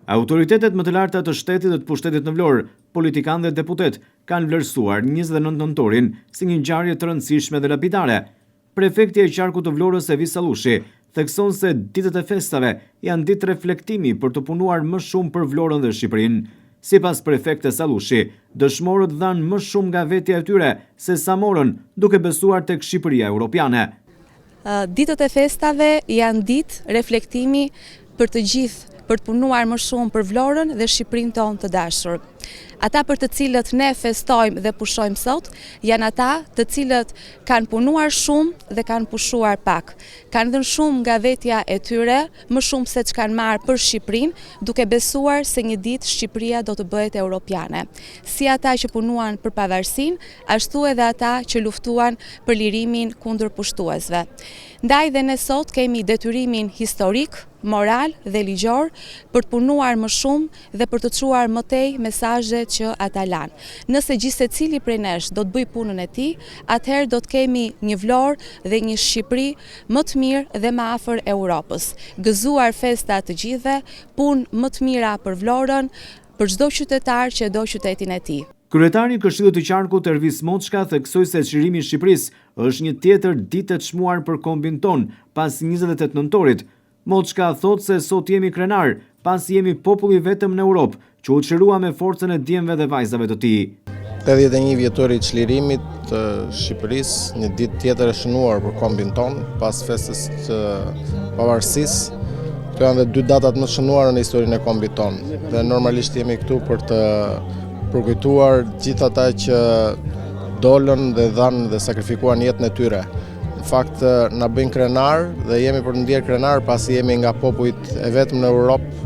Autoritetet më të larta të shtetit dhe të pushtetit në Vlorë, politikanë dhe deputetë, kanë vlerësuar 29 nëntorin si një ngjarje të rëndësishme dhe lapidare. Prefektja e qarkut të Vlorës Evis Allushi thekson se ditët e festave janë ditë reflektimi për të punuar më shumë për Vlorën dhe Shqipërinë. Sipas prefektes Allushi, dëshmorët dhanë më shumë nga vetja e tyre se sa morën, duke besuar tek Shqipëria Europiane. Ditët e festave janë ditë reflektimi për të gjithë, për të punuar më shumë për Vlorën dhe Shqipërinë tonë të dashur. Ata për të cilët ne festojmë dhe pushojmë sot, janë ata të cilët kanë punuar shumë dhe kanë pushuar pak. Kanë dhënë shumë nga vetja e tyre, më shumë se ç'kanë marrë për Shqipërinë, duke besuar se një ditë Shqipëria do të bëhet europiane. Si ata që punuan për pavarësinë, ashtu edhe ata që luftuan për lirimin kundër pushtuesve. Ndaj dhe ne sot kemi detyrimin historik, moral dhe ligjor për të punuar më shumë dhe për të çuar më tej mesazhet që ata lanë. Nëse gjithsecili prej nesh do të bëjë punën e tij, atëherë do të kemi një Vlorë dhe një Shqipëri më të mirë dhe më afër Europës. Gëzuar festa të gjithëve, punë më të mira për Vlorën, për çdo qytetar që e do qytetin e tij. Kryetari i Këshillit të Qarkut Ervis Moçka theksoi se çlirimi i Shqipërisë është një tjetër ditë e çmuar për kombin tonë pas 28 nëntorit. Moçka thotë se sot jemi krenarë, pasi jemi populli i vetëm në Europë që u çlirua me forcën e djemve dhe vajzave të tij. 81 vjetori i çlirimit të Shqipërisë, një ditë tjetër e shënuar për kombin tonë, pas festës të pavarësisë. Këto janë dhe dy datat më të shënuara në historinë e kombit tonë. Dhe normalisht jemi këtu për të përkujtuar gjithë ata që dolën dhe dhanë dhe sakrifikuan jetën e tyre. Në fakt na bëjnë krenarë dhe jemi për t'u ndjerë krenarë pasi jemi nga popujt e vetëm në Europë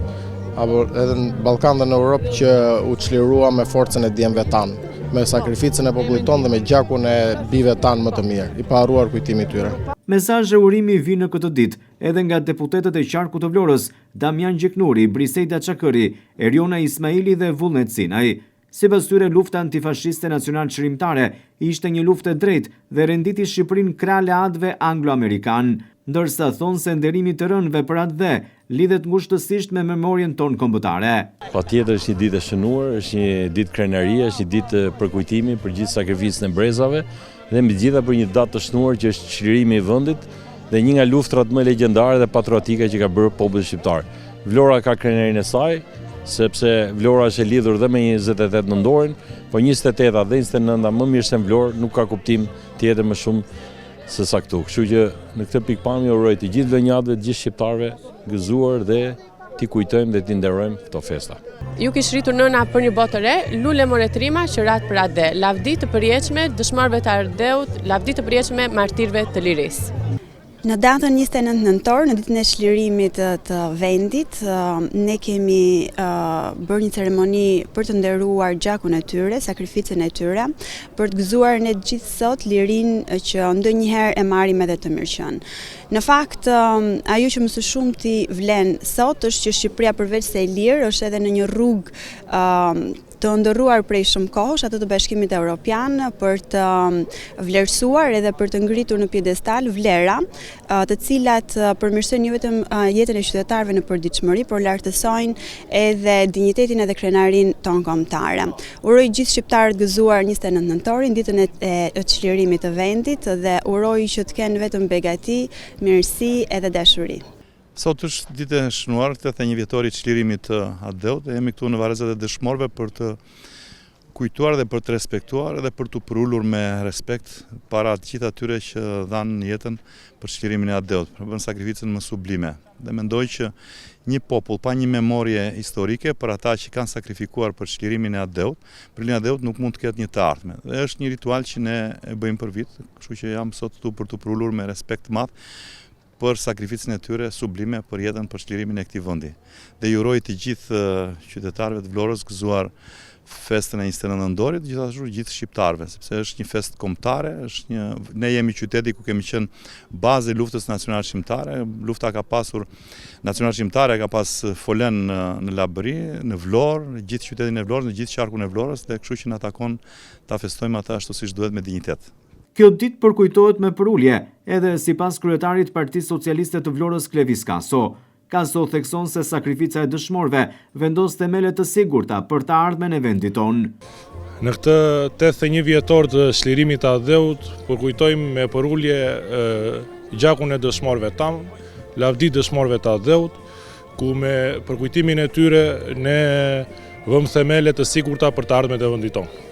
apo edhe në Ballkan dhe në Europë që u çlirua me forcën e djemve tanë, me sakrificën e popullit tonë dhe me gjakun e bijve tanë më të mirë, i paharruar kujtimi i tyre. Mesazhe urimi vijnë në këtë ditë edhe nga deputetët e qarkut të Vlorës, Damian Gjiknuri, Briseida Çakërri, Eriona Ismaili dhe Vullnet Sinaj. Sipas tyre, lufta antifashiste nacional-çlirimtare ishte një luftë e drejtë dhe renditi Shqipërinë krah aleatëve anglo-amerikanë. Ndërsa thonë se nderimi i të rënëve për atdhe lidhet ngushtësisht me memorien tonë kombëtare. Patjetër është një ditë e shënuar, është një ditë krenarie, është një ditë përkujtimi për gjithë sakrificën e brezave dhe mbi të gjitha për një datë të shënuar që është çlirimi i vendit dhe një nga luftrat më legjendare dhe patriotike që ka bërë populli shqiptar. Vlora ka krenarinë e saj, sepse Vlora është e lidhur dhe me 28 nëntorin, po 28-a dhe 29-a më mirë se në Vlorë nuk ka kuptim tjetër më shumë se sa këtu. Kështu që në këtë pikëpamje uroj të gjithë vlonjatëve, të gjithë shqiptarëve gëzuar dhe t'i kujtojmë dhe t'i nderojmë këto festa. Ju kish rritur nëna për një botë të re, lule more trima që ratë për atdhe. Lavdi të përjetshme dëshmorëve të atdheut, lavdi të përjetshme martirëve të lirisë. Në datën 29 nëntor, në ditën e çlirimit të vendit, ne kemi bërë një ceremoni për të nderuar gjakun e tyre, sakrificën e tyre, për të gëzuar ne të gjithë sot lirinë që ndonjëherë e marrim edhe të mirëqenë. Në fakt, ajo që më së shumti vlen sot është që Shqipëria përveç se e lirë, është edhe në një rrugë të ëndërruar prej shumë kohësh, atë të Bashkimit Evropian, për të vlerësuar edhe për të ngritur në piedestal vlera, të cilat përmirësojnë jo vetëm jetën e qytetarëve në përditshmëri, por lartësojnë edhe dinjitetin edhe krenarinë tonë kombëtare. Uroj gjithë shqiptarët gëzuar 29 nëntorin, ditën e çlirimit të vendit dhe uroj që të kenë vetëm begati, mirësi edhe dashuri. Sot është ditë e shënuar, 81 vjetori i çlirimit të atdheut dhe jemi këtu në varrezat e dëshmorëve për të kujtuar dhe për të respektuar dhe për t'u përulur me respekt para të gjithë atyre që dhanë jetën për çlirimin e atdheut, pra bënë sakrificën më sublime. Dhe mendoj që një popull pa një memorie historike për ata që kanë sakrifikuar për çlirimin e atdheut, për lirinë e atdheut nuk mund të ketë një të ardhme. Dhe është një ritual që ne e bëjmë për vit, kështu që jam sot këtu për t'u përulur me respekt të madh për sakrificën e tyre sublime për jetën për çlirimin e këtij vendi. Dhe i uroj të gjithë qytetarëve të Vlorës gëzuar festën e 29 nëntorit, gjithashtu gjithë shqiptarëve, sepse është një festë kombëtare, është një ne jemi qyteti ku kemi qenë bazë e luftës nacional shqiptare, lufta ka pasur nacional shqiptare ka pas folenë në, në Labëri, në Vlorë, në gjithë qytetin e Vlorës, në gjithë qarkun e Vlorës dhe kështu që na takon ta festojmë atë ashtu siç duhet me dinjitet. Kjo ditë përkujtohet me përulje, edhe sipas kryetarit të Partisë Socialiste të Vlorës Klevis Kaso. Kaso thekson se sakrifica e dëshmorëve vendos themele të sigurta për të ardhmen e vendit tonë. Në këtë 81 vjetor të çlirimit të atdheut, përkujtojmë me përulje gjakun e dëshmorëve tanë, lavdi dëshmorëve të atdheut, ku me përkujtimin e tyre ne vëmë themele të sigurta për të ardhmen e vendit tonë.